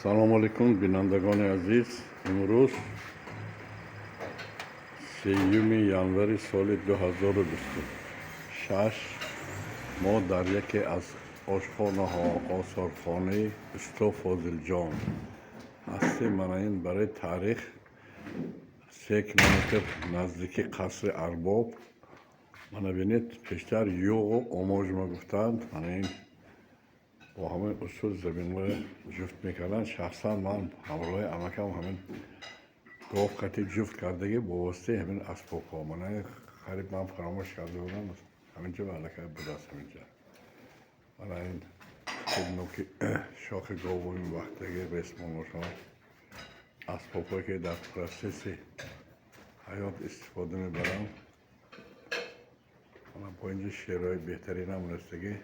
Салому алейкум, бинандагони азиз. Имрӯз 3 январи соли 2026 мо дар яке аз ошхонаҳо, осорхонаи усто Фозилҷон ҳастем. Мана ин барои таърих, 3 километр наздики қасри Арбоб. Мана бинед, пештар юғу оможма гуфтанд. Мана ин бо ҳамин усул заминҳоро ҷуфт мекарданд. Шахсан ман ҳамроҳи амакам ҳамин гов қати ҷуфт кардагӣ бо воситаи ҳамин асбобҳо. Мана қариб ман фаромӯш карда будам, ҳаминҷо аллакай будааст ҳаминҷа. Мана ин нуки шохи гову ин вақтаги ресмоношон, асбобҳое, ки дар процесси ҳаёт истифода мебаранд. Мана бо инҷо шеърҳои беҳтаринам расидагӣ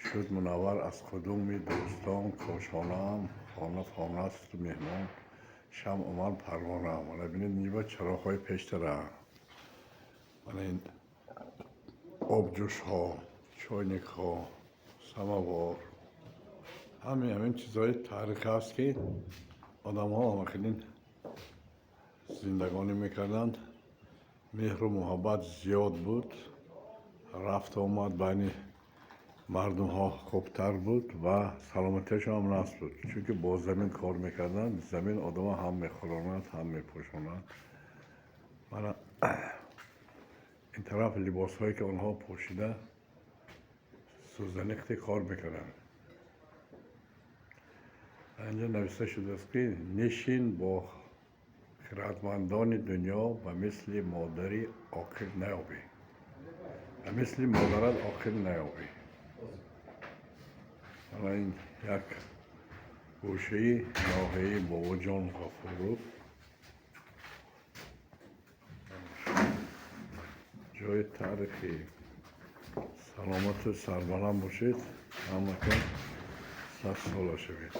шуд: «Мунаввар аз қудуми дӯстон кошонаам, хона хонасту меҳмон, шамъу ман парвонаам». Мана бинед, инҷо чароғҳои пештара, мана ин обҷӯшҳо, чойникҳо, самовар, ҳамин ҳамин чизҳои таърихӣ аст, ки одамҳо ҳамахелин зиндагонӣ мекарданд. Меҳру муҳаббат зиёд буд, рафту омад байни мардумҳо хубтар буд ва саломатиашон ҳам нағз буд, чунки бо замин кор мекарданд. Замин одамро ҳам мехӯронад, ҳам мепӯшонад. Мана ин тараф либосҳое, ки онҳо пӯшида сӯзанихти кор мекарданд. Инҷо нависта шудааст, ки нишин бо хиратмандони дунё, ба мисли модари оқил наёбӣ, ба мисли модарат оқил наёбӣ. Мана ин як гӯшаи ноҳияи Бобоҷон Ғафуров, ҷои таърихӣ. Саломату сарбаланд бошед, ҳаматон садсола шавед.